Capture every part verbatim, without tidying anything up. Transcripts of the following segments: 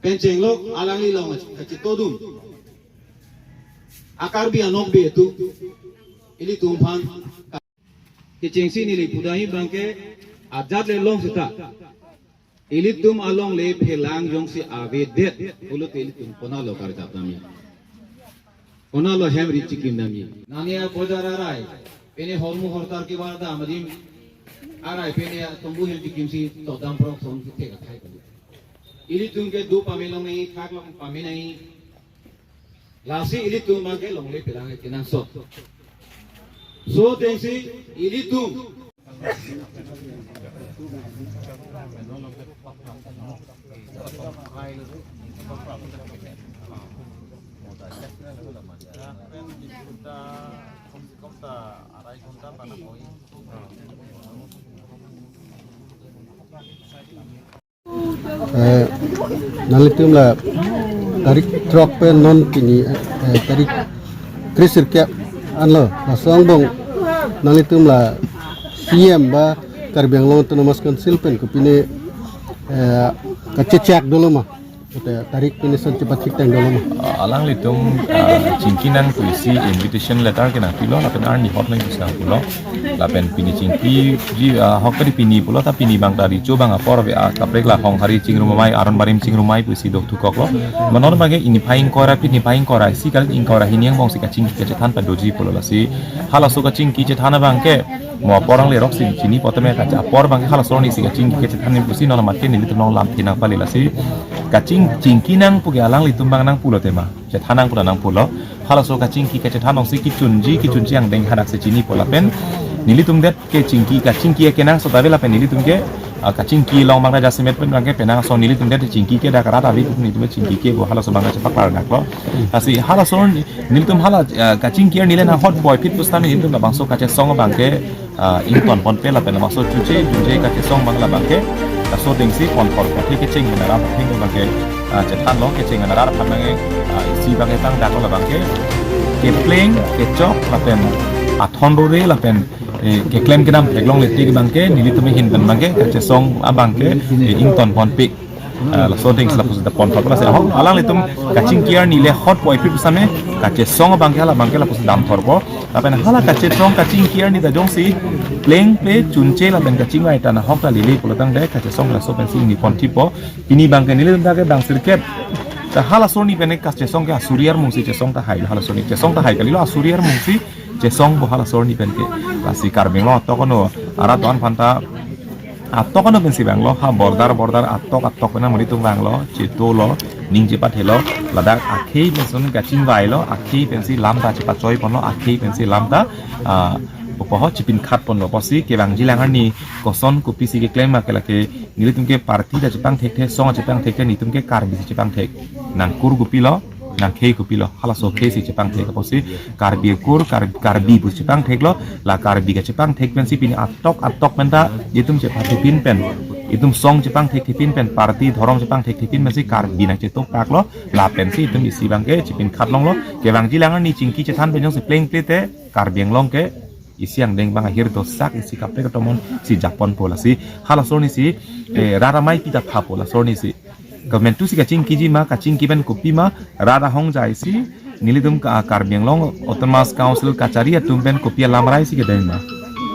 Pen chenglok alangli along kachetodun a-Karbi anokbe atum ilitum aphan kechengsi neli pudun abangke ajat le long seta ilitum alongle phelang jongsi avedet pulote ilitum konatlo karjap damji. Konatlo hem ri chikim damji. Nani a-bojar arai, pine hormu hortar kevar dam adim arai pine tombu hem chikimsi todam prok song kithek athai kali. Ilitum ke do pame longnangji, thak long pame nangji. Lasi ilitum abangke longle phelang kenangsot. Laso atengsi ilitum Eh, nanglitum la tarik throk pen non pini, eh, tarik kre-sirkep anlo, laso angbong nanglitum la C M ba Karbi Anglong Autonomous Council pen kopine, eh, kachechak dolo ma? Kote tarik pini ason chepathik tang dolo ma? Ah, alanglitum, ah, chingki nang pusi invitation letter ke nangpilo, lapen arni hot nang pusi nangpulo. Lapen pini chingkiji, ah, hok kali pini pulo, ta pini abang ta richo abang apor ave, ah, kaprek la hong hari chingrum amei, aron barim chingrum amei pusi dokthukoklo. Ma non abangke niphai ingkoi ra phli, niphai ingkoi ra isi kali, ingkoi ra hini angbongsi kachingki kachethan padoji pulo, lasi halaso kachingki chethan abangke mo apor angle roksi chini potome kacha apor abangke halaso arnisi kachingki kachethan nangji pusi non amat ke nelitum along lamthe nangpale, lasi kaching, chingki nang pu ke alanglitum abang nangpulo tema. Chethan nang pu ta nangpulo. Halaso kachingki kachethan alongsi kechunji, kechunji angdeng hadak si chinipo lapen nelitum det ke chingki, kachingki kenangsot ave lapen nelitum ke, ah, kachingki along abang ta jasemet pen abangke penang ason nelitum det chingki ke dak rat ave pu nelitum chingki ke bo halaso abang ta chepaklar naklo. Lasi halaso nelitum hala, ah, kachingki arni le nang hot boi phit pusitame nelitum labangso kachesong abangke ah, ington ponpe lapen labangso chunche junche kachesong abang labangke laso atengsi ponthor pathe kecheng menara patheng abangke, ah, chethanlo, kecheng menara aphan abangke, ah, isi abangke tangdaklo labangke kepleng, kechok lapen athon rore lapen, eh, keklem kedam theklongle tik abangke nelitum ahin pen abangke kachesong abangke, eh, ington ponpe. Ah, laso atengsi lapusi ta ponthorpo, lasi ahok alanglitum kachingki arni le hot boi phit pusitame kachesong abangke hala abangke lapusi damthorpo. Lapen hala kachesong kachingki arni ta jongsi plengple chunche lapen kachingvai ta nahok ta lele pulotangte kachesong laso pensi ingni ponthipo. Pini abangke nelitum ta ke bang sirkep. Ta halaso arni pen kachesong ke asuri armungsi chesong ta hai, halaso arni chesong ta hai kalilo, asuri armungsi chesongpo halaso arni pen ke. Lasi Karbi Anglong atok ano arat do-an aphanta atok ano pensi vanglo, ha border border atok atok pen nelitum vanglo, chetolo, ning chepathelo, ladak akhei pensi kachingvailo, akhei pensi lam ta chepachoi ponlo, akhei pensi lam ta, ah, poho chipinkhat ponlo, pusi kevangji alang arni koson kopisi keklem ma ke lake nelitum ke party ta chepangthekthe, song chepangthekthe, nelitum ke Karbi si chepangthek. Nangkur kopilo, nangkhei kopilo, halaso khei si chepangthek, pusi Karbi akur, Kar-, Karbi pu chepangtheklo, la Karbi kachepangthek pensi pini atok atok penta itum chepangthek pin pen, itum song chepangthek thek pin pen, party dhorom chepangthek thek pin pensi Karbi nangchetoktaklo, lapensi itum isi abangke chipinkhat longlo, kevangji alang arni chingki chethan pen jongsi plengple te Karbi Anglong ke isi angdeng abang ahir dosak isi kaprek atomon si japonpo, lasi halaso arnisi, eh, rat amei pi ta thapo laso arnisi. Komantusi kachingkiji ma, kachingki pen kopi ma, rat ahongjai si nelitum ka Karbi Anglong Autonomous Council kachari atum pen kopi alamrai si kedeng ma,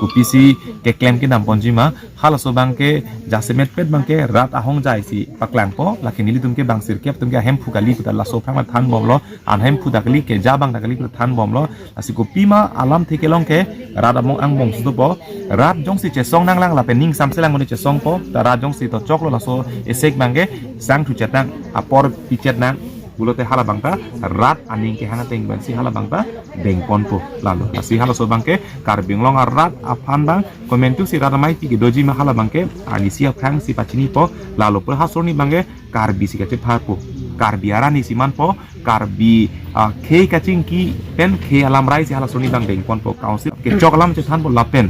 kopisi keklem kedam ponji ma, halaso abangke jasemetpet abangke rat ahongjai si paklangpo, lake nelitum ke bang sirkep atum ke ahemphu kali puta laso aphrang thanbomlo, an hemphu ta kali, keja abang ta kali puta thanbomlo. Lasi kopi ma alamthe kelong ke rat among angbong si dopo. Rat jongsi chesong nanglang lapen ning samselang monit chesongpo, ta rat jongsi tochoklo laso esek abangke sangthu chetnang, apor pichetnang pulote hala abang ta rat aning kehang ateng pensi hala abang ta dengponpo. Lalo lasi halaso abangke Karbi Anglong arat aphan abang komantusi rat amei pi kedoji ma hala abangke arnisi aphrang si pachinipo. Lalo pu halaso arni abangke Karbi si kachepharpo, Karbi arat ni si manpo, Karbi, ah, khei kachingki pen khei alamrai si halaso arni abang dengponpo. Council kechok alam chethanpo lapen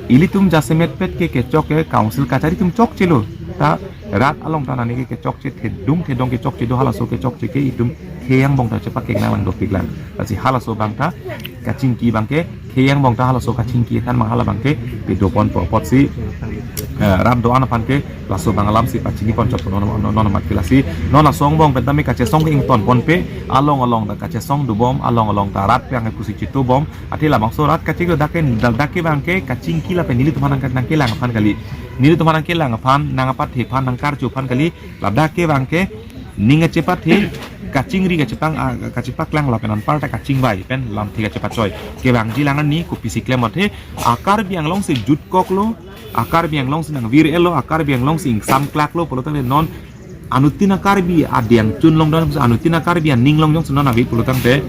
ilitum jasemetpet ke kechok ke council kachari atum chokchelo. Ta rat along ta nani ke kechokche, thedung thedung kechokche do, halaso kechokche ke itum khei angbong ta chepakeng nanglang dopiklang. Lasi halaso abang ta kachingki abangke khei angbong ta halaso kachingki than abang hala abangke pedoponpo apotsi eh, rat do-an aphan ke laso abang alam si pachini pon chot non non non mat ke lasi non laso angbong pen tame kachesong ke ington ponpe, along along ta kachesong dobom, along along ta rat pang pusi chitobom. Athe labangso rat kachingri dak ke dak ke abang ke kachingki lapen nelitum aphan nang nangkelang aphan kali. Nelitum aphan nangkelang aphan, nang apathe aphan, nang karcho aphan kali. Ladak ke abang ke ning kachepathe, kachingri kachepang, ah, kachepaklang lapen anparta kachingvai pen lamthe kachepachoi. Kevangji alang arni kopisi klem athe, a-Karbi Anglong si jutkoklo, a-Karbi Anglong si nangvir-etlo, a-Karbi Anglong si ingsamklaklo pulo tangte non anuttin a-Karbi adeng chun longdon, anuttin a-Karbi aning long jongsi non ave pulo tangte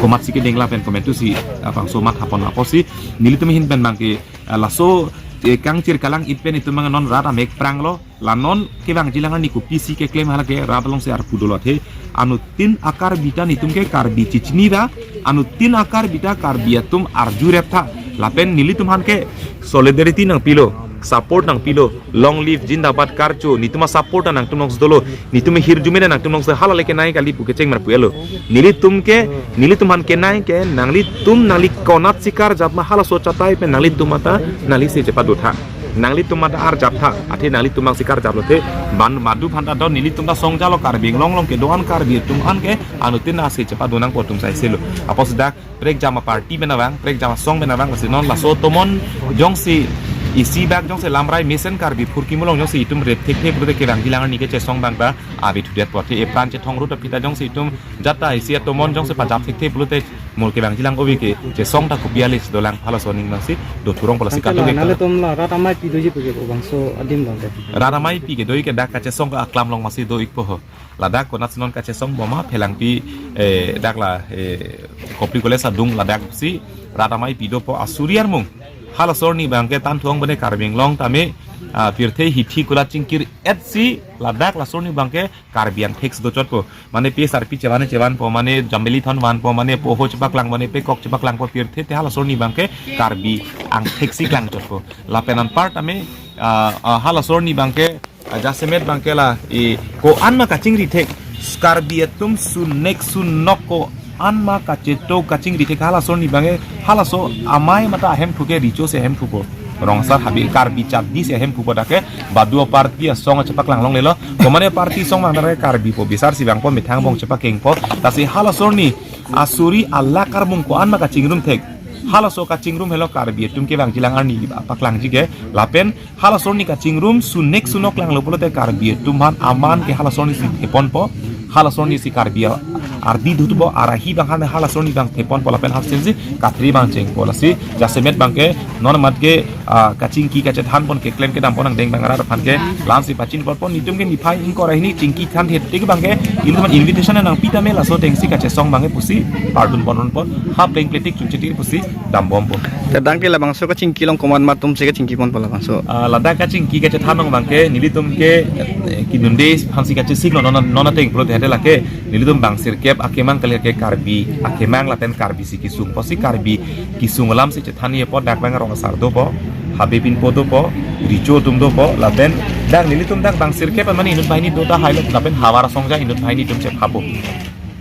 komatsi kedeng lapen komat tu si abangso mathapon apotsi nelitum ahin pen abang ke, ah, laso, eh, kangchir kalang-it pen itum abang non rat amek pranglo. La non kevangji alang arni kopisi keklem hala ke rat along si arpu dolo athe. Anuttin a-Karbi ta nelitum ke Karbi chichinitha, anuttin a-Karbi ta Karbi atum arjureptha. Lapen nelitum aphan ke solidarity nangpilo, support nangpilo, long live Zindabad karcho, nelitum a-support ta nangtum along si dolo, nelitum ahirjume ta nangtum along si hala le kenai kali pu kecheng mar pu-etlo. Nelitum ke, nelitum aphan kenai ke, nanglitum, nangli konatsi karjap ma halaso chatai pen nanglitum ata, nangli se chepadotha. Nanglitum ata arjaptha, athe nanglitum abang si karjaplo athe, ban madu aphan ta don nelitum ta songjalo Karbi Anglong along kedo-an Karbi atum an ke, anuttin ta se chepado nangpo atum sai selo. Apotsi dak prekjam a-party pen abang, prekjam asong pen abang, lasi non laso tomon jongsi isi bak jongsi lamrai mesen Karbi phurkimo along jongsi itum rep thekthe pulote kevangji alang arni kechesong abang ta ave thudet po athe epran chethong rut aphi ta jongsi itum jat ta isi atomon jongsi pajap thekthe pulote mo kevangji alang ove ke chesong ta kopi ale si dolang halaso aning abang si do thurong po lasi kadokave. Nangtum la rat amei pi doji pu ke bangso adim dong ke. Rat amei pi kedo-ik ke dak kachesong ka aklam along masi do-ikpo ho. Ladak konatsi non kachesong bom ma phelangpi, eh, dak la, eh, Kopili College adung ladak si rat amei pi dopo asuri armung. Halaso arni abang ke tan thuang bone Karbi Anglong tame, ah, pirthe hithi kulat chingkir-et si ladak laso arni abang ke Karbi angthek si dochotpo. Mane pe sarpi chevan chevanpo, mane jambili thon vanpo, mane poho chepaklang, mane pekok chepaklangpo, pirthe te halaso arni abang ke Karbi angthek si klangchotpo. Lapen anpar tame, ah, ah, halaso arni abang ke, ah, jasemet abang ke la, i, ko-an ma kachingri thek, Karbi atum sunek sunok ko-an ma kacheto kachingri thek halaso arni abang ke, halaso amei mate ahemphu ke Recho si ahemphupo. Rongsar Habil Karbi Chatdi si ahemphupo dak ke, badu a-party asong chepaklang longlelo. Komane party asong abang dak ke Karbipo, bisar si vangpo, methang bong chepakengpo. Lasi halaso arni asuri alak armung ko-an ma kachingrum thek. Halaso kachingrum helo Karbi atum kevangji alang arni paklangji ke. Lapen halaso arni kachingrum sunek sunok langlo pulote Karbi atum aphan aman ke halaso arni si theponpo. Halaso arni si Karbi a-, ardi dutubo arahi abang aphan halaso arni abang theponpo lapen halaso arni si kathri abang chengpo lasi jasemet abang ke non mat ke, ah, kachingki kachethan pon keklem kedam pon angdeng abang arat aphan ke lam si pachini ponpo nelitum ke niphai ingkoi ra hini chingki than thekthe abang ke ilitum invitation nangpi tame laso ateng si kachesong abang ke pusi pardun pon pon hap leng pletik chungchetir pusi dambompo. Tadang ke labangso kachingki along komat ma atum si kachingki ponpo labangso. Ah, ladak kachingki kachethan along abang ke nelitum ke, eh, kinunde aphan si kachesik lo non non ateng pulote lake nelitum bang sirkep akemang kali ke Karbi akemang lapen Karbi si kesung apotsi Karbi kesung alam si chethan-i apot dak abang Rongsar dopo, Habe Pinpo dopo, Recho atum dopo, lapen dak nelitum dak bang sirkep mane inut banghini do tahai lo, lapen Havar Asongja inut banghini atum chephapo.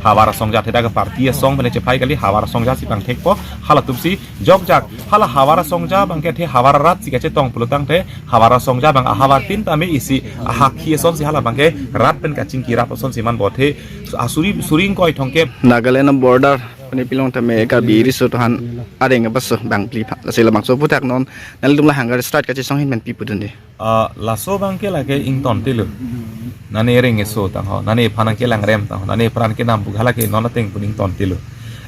Havar Asongja athe dak party asong pen chephai kali, Havar Asongja si pangthekpo, halatum si jokjak, hala Havar Asongja abang ke athe Havar arat si kachetong pulo tangte, Havar Asongja abang ahavar tin tame isi ahakhi ason si hala abang ke rat pen kachingki rap ason si manpo athe, asuri suri ingkoi thomkep. Nagaland border pen pi along tame Karbi Recho atum aphan areng abaso bang phli pha. Lasi labangso aphuthak non nanglitum la hunger strike kachesong ahin pen pi pudunde. Ah, laso abang ke lake ingtontelo. Nane areng eso tang ho, nane aphan nangkelang rem tang ho, nane apran kedam pu hala ke non ateng pu ingtontelo.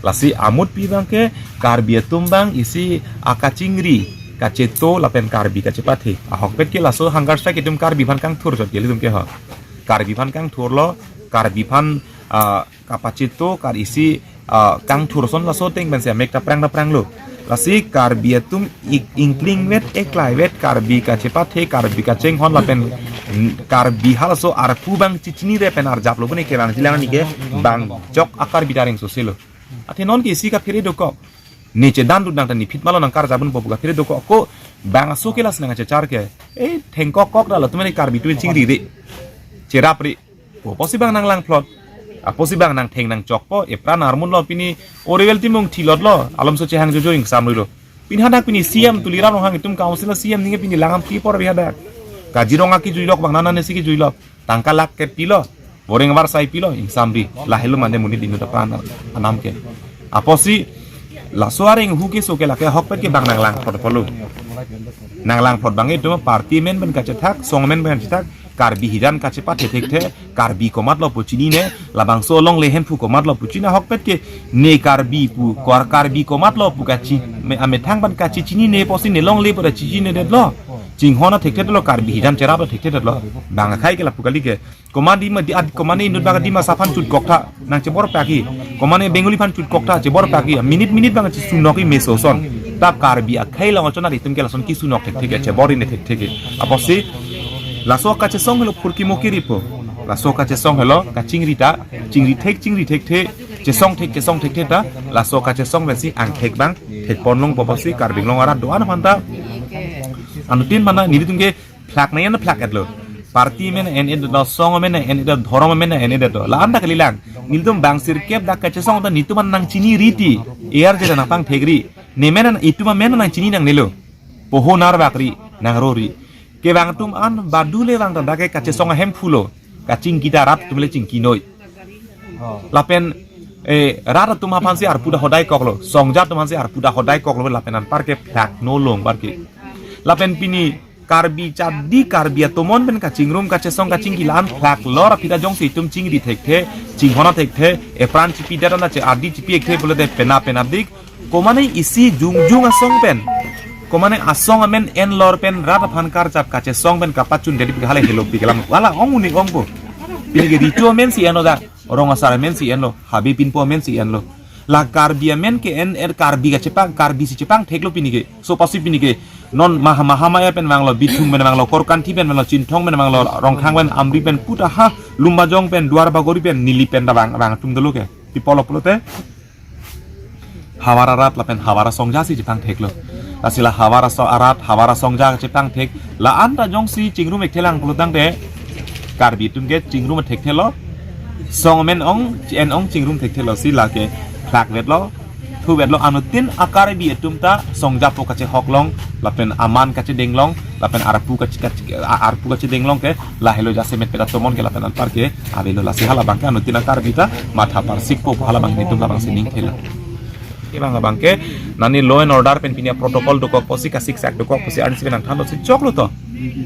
Lasi amut pi abang ke Karbi atum abang isi akachingri, kacheto lapen Karbi kachepathe. Ahokpet ke laso hunger strike itum Karbi aphan kangthur chot ke ilitum ke ho. Karbi aphan kangthurlo, Karbi aphan, ah, kapacheto, Kar isi, ah, kangthur ason laso ateng pen si amek ta prang ta pranglo. Lasi Karbi atum ik-, ingklingvet, eklaivet, Karbi kachepathe, Karbi kachinghon lapen, mm, Karbi halaso arpu abang chichinire pen arjaplo bune kevangji alang arni ke bang jok a-Karbi ta areng soselo. Athe non ke isi kaphere dokok. Ne chedan dun nang ta ne phit malo nang karjap dunpo pu kaphere dokok ko bang aso ke lasi nangchechar ke. Eh, thengkok kok da latum ne Karbi atum chingriri. Cherapri. Ko apotsi abang nanglangphlot. Apotsi abang nangtheng nangchokpo. Epran armunlo pini Oriwel Timung thilotlo. Alomso chehang jojo ingsamrilo. Pini hadak pini C M Tuliram Ronghang itum council C M ningke pini langam ki por bi hadak. Kaziranga kejuilok bang nana nesi kejuilok. Tangka lakh ke pilo. Boreng abar sai pilo, ingsamri. Lahelo mane monit inut apran anam ke. Apotsi laso areng hu keso ke lake ahokpet ke bang nanglang phot polo. Nanglang phot bang itum party amen pen kachethak, song amen pen kachethak, Karbi hijan kachepathe thekthe, Karbi komatlo pu chinine, labangso alongle Hemphu komatlo pu chini ahokpet ke, ne Karbi pu, kor Karbi komatlo pu kachi, me, amethang pen kachichinine apotsi ne longle pu ta chichinedetlo. Chinghon athekthedetlo, Karbi hijan cherap athekthedetlo. Bang akhai ke lapu kali ke. Komat Dima, di, ad, komat inut bang Dimasa aphan chutkok tha, nang chebor paki. Komat Bengali aphan chutkok tha, chebor paki. Minute minute bang chisunok-i meso ason. Ta Karbi akhai along achonat itum ke lason kisunok thekthe ke, chebor-ine thekthe ke. Apotsi, laso kachesong helo phurkimo kiripo. Laso kachesong helo kachingri ta, chingri thek, chingri thekthe, chesong thek, chesong thekthe ta, laso kachesong pensi angthek bang, thekpon longpo apotsi Karbi Anglong arat do-an aphan ta. Anuttin mana nelitum ke phlak na yan phlak etlo. Party amen en-edetlo, song amen en-edetlo, dhorom amen en-edetlo. La-an ta kalilang. Nelitum bang sirkep dak kachesong ta netum an nangchini riti. Ar je nangpangthekri. Ne amen an itum amen nangchini nangnelo. Poho narbakri, nangrori. Kevang atum an badule vang ta dak ke kachesong ahem phulo. Kachingki ta rat atum le chingkinoi. Lapen, eh, rat atum aphansi arpu ta hodai koklo. Songja atum aphansi arpu ta hodai koklo lapen anpar ke phlak no long bar ke. Lapen pini Karbi chadi Karbi atomon pen kachingrum kachesong kachingki la-an phlak lor aphi ta jongsi itum chingri thekthe, chinghon athekthe, epran chipidet an ta che ardi chipi ekthe pulote pena pena dik, komane isi jongjong asong pen, komane asong amen en lor pen rat aphan karjap kachesong pen kapachun deli pi hale helo pi kelam. Wala ong uni ongpo. Pini ke Richo amensi enlo da, Rong Asar amensi enlo, Habe Pinpo amensi enlo. La Karbi amen ke en er Karbi kachepang, Karbi si chepangtheklo pini ke. So apotsi pini ke. Non Maha, Mahamaya pen vanglo, Bithung pen vanglo, Korkanthi pen vanglo, Chinthong pen vanglo, Rongkhang pen, Amri pen, puta ha, Lumbajong pen, Duar Bagori pen, Nilip pen ta vang, vang atum dolo ke. Pi pulo pulote. Havar arat lapen havar asongja si chepangtheklo. Lasi la havar aso arat, havar asongja chepangthek. La-an ta jongsi chingrum ekthelang pulo tangte Karbi atum ke chingrum thekthelo. Song amen ong, en ong chingrum thekthelo si lake phlakvetlo, thuvetlo anuttin a-Karbi atum ta songjapo kachehok long, lapen aman kachedeng long, lapen arpu kache, kache, a-, arpu kachedeng long ke, lahelo jasemet peta tomon ke lapen anpar ke, avelo lasi hala bang ke anuttin a-Karbi ta, matha parsikpo hala bang netum labangsi ning thela. Kevang abang ke, nani law and order pen pini protocol dokok apotsi kasiksak dokok apotsi arnisi pen nangthanlo si choklo to.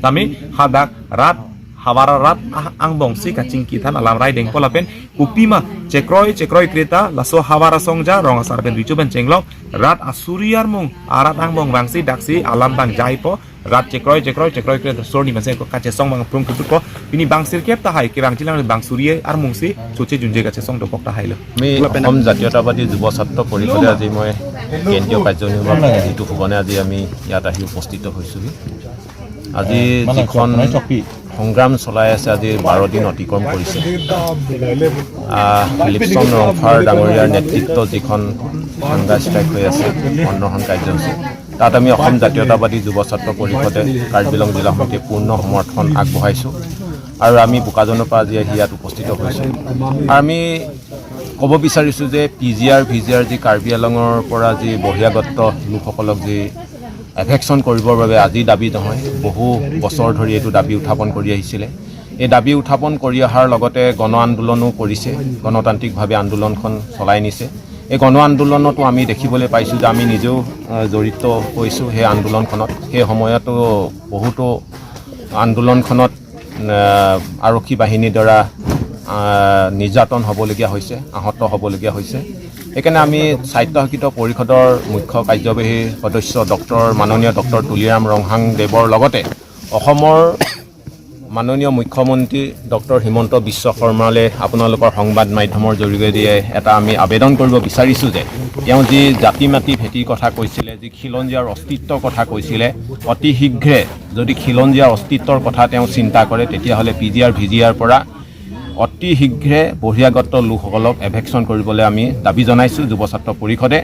Tame hadak rat havar arat ah angbong si kachingki than alam rai dengpo lapen kopima chekroi chekroi kreta laso havar asongja Rong Asar pen Richo pen chenglok rat asuri armung arat angbong vangsi daksi alam bang jaipo rat chekroi chekroi chekroi kreta sorni maseng ko kachesong bang prung kutuk ko pini bang sirkep tahai kevang chilang bang suri armung si choche junje kachesong dokok tahailo. আমি অসম জাতীয়তাবাদী যুৱ ছাত্ৰ পৰিষদে আজি মই কেন্দ্ৰীয় কাৰ্যনিৰ্বাহক জিতু ফুকনে আজি আমি ইয়াত আহি উপস্থিত হৈছোঁহি। আজি যিখন সংগ্ৰাম চলাই আছে, আজি বাৰ দিন অতিক্ৰম কৰিছে। আহ, ফিলিপছন ৰংফাৰ ডাঙৰীয়াৰ নেতৃত্বত যিখন হাংগাৰ ষ্ট্ৰাইক হৈ আছে, অনশন কাৰ্যসূচী, তাত আমি অসম জাতীয়তাবাদী যুৱ ছাত্ৰ পৰিষদে কাৰ্বি আংলং জিলা সমিতিয়ে পূৰ্ণ সমৰ্থন আগবঢ়াইছোঁ আৰু আমি বোকাজানৰ পৰা আজি আহি ইয়াত উপস্থিত হৈছোঁ। আৰু আমি ক'ব বিচাৰিছোঁ যে পি জি আৰ, ভি জি আৰ যি কাৰ্বি আংলঙৰ পৰা যি বহিৰাগত লোকসকলক যি এভেকশ্যন কৰিবৰ বাবে আজি দাবী নহয়, বহু বছৰ ধৰি এইটো দাবী উত্থাপন কৰি আহিছিলে। এই দাবী উত্থাপন কৰি অহাৰ লগতে গণ আন্দোলনো কৰিছে, গণতান্ত্ৰিকভাৱে আন্দোলনখন চলাই নিছে। এই গণ আন্দোলনতো আমি দেখিবলৈ পাইছোঁ যে আমি নিজেও, আহ, জড়িত হৈছোঁ সেই আন্দোলনখনত। সেই সময়তো বহুতো আন্দোলনখনত, আহ, আৰক্ষী বাহিনীৰ দ্বাৰা, আহ, নিৰ্যাতন হ'বলগীয়া হৈছে, আহত হ'বলগীয়া হৈছে। সেইকাৰণে আমি স্বায়ত্তশাসিত পৰিষদৰ মুখ্য কাৰ্যবাহী সদস্য ডক্টৰ, মাননীয় ডক্টৰ তুলিৰাম ৰংহাং দেৱৰ লগতে অসমৰ মাননীয় মুখ্যমন্ত্ৰী ডক্টৰ হিমন্ত বিশ্ব শৰ্মালৈ আপোনালোকৰ সংবাদ মাধ্যমৰ জৰিয়তে এটা আমি আবেদন কৰিব বিচাৰিছোঁ যে তেওঁ যি জাতি মাটি ভেটিৰ কথা কৈছিলে, যি খিলঞ্জীয়াৰ অস্তিত্বৰ কথা কৈছিলে, অতি শীঘ্ৰে যদি খিলঞ্জীয়াৰ অস্তিত্বৰ কথা তেওঁ চিন্তা কৰে, তেতিয়াহ'লে পি জি আৰ, ভি জি আৰ পৰা অতি শীঘ্ৰে বহিৰাগত লোকসকলক এভেকশ্যন কৰিবলৈ আমি দাবী জনাইছোঁ যুৱ ছাত্ৰ পৰিষদে।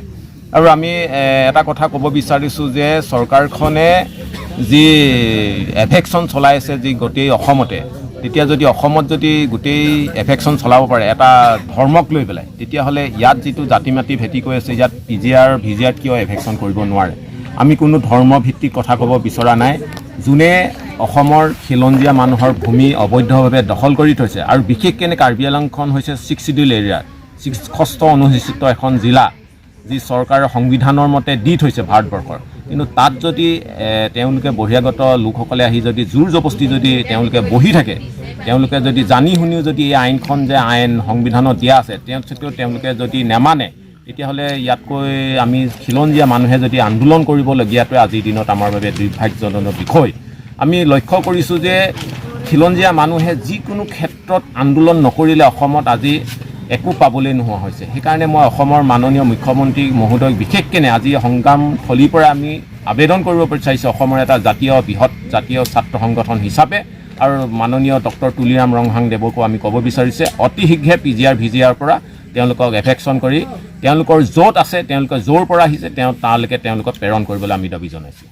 আৰু আমি, এ, এটা কথা ক'ব বিচাৰিছোঁ যে চৰকাৰখনে যি এভেকশ্যন চলাই আছে যি গোটেই অসমতে, তেতিয়া যদি অসমত যদি গোটেই এভেকশ্যন চলাব পাৰে এটা ধৰ্মক লৈ পেলাই, তেতিয়াহ'লে ইয়াত যিটো জাতি মাটি ভেটি কৈ আছে, ইয়াত পি জি আৰ, ভি জি আৰ কিয় এভেকশ্যন কৰিব নোৱাৰে? আমি কোনো ধৰ্মভিত্তিক কথা ক'ব বিচৰা নাই। যোনে অসমৰ খিলঞ্জীয়া মানুহৰ ভূমি অবৈধভাৱে দখল কৰি থৈছে আৰু বিশেষকৈ কাৰ্বি আংলংখন হৈছে ছিক্স শ্বিডিউল এৰিয়া, ছিক্স ষষ্ঠ অনুসূচিত এখন জিলা, যি চৰকাৰৰ সংবিধানৰ মতে দি থৈছে ভাৰতবৰ্ষৰ। কিন্তু তাত যদি এ, তেওঁলোকে বহিৰাগত লোকসকলে আহি যদি জোৰ জবস্তি যদি তেওঁলোকে বহি থাকে, তেওঁলোকে যদি জানি শুনিও যদি এই আইনখন যে আইন সংবিধানত দিয়া আছে, তেওঁ স্বত্বেও তেওঁলোকে যদি নেমানে, তেতিয়াহ'লে ইয়াতকৈ আমি খিলঞ্জীয়া মানুহে যদি আন্দোলন কৰিবলগীয়াটোৱে আজিৰ দিনত আমাৰ বাবে দুৰ্ভাগ্যজনক বিষয়। আমি লক্ষ্য কৰিছোঁ যে খিলঞ্জীয়া মানুহে যিকোনো ক্ষেত্ৰত আন্দোলন নকৰিলে অসমত আজি একো পাবলৈ নোহোৱা হৈছে। সেইকাৰণে মই অসমৰ মাননীয় মুখ্যমন্ত্ৰী মহোদয়ক বিশেষকৈ আজি সংগ্ৰামস্থলীৰ পৰা আমি আবেদন কৰিব বিচাৰিছোঁ, অসমৰ এটা জাতীয়, বৃহৎ জাতীয় ছাত্ৰ সংগঠন হিচাপে আৰু মাননীয় ডক্টৰ তুলিৰাম ৰংহাং দেৱকো আমি ক'ব বিচাৰিছে, অতি শীঘ্ৰে পি জি আৰ ভি জি আৰৰ পৰা তেওঁলোকক এভেকশ্যন কৰি তেওঁলোকৰ য'ত আছে, তেওঁলোকে য'ৰ পৰা আহিছে, তেওঁ তালৈকে তেওঁলোকক প্ৰেৰণ কৰিবলৈ আমি দাবী জনাইছোঁ।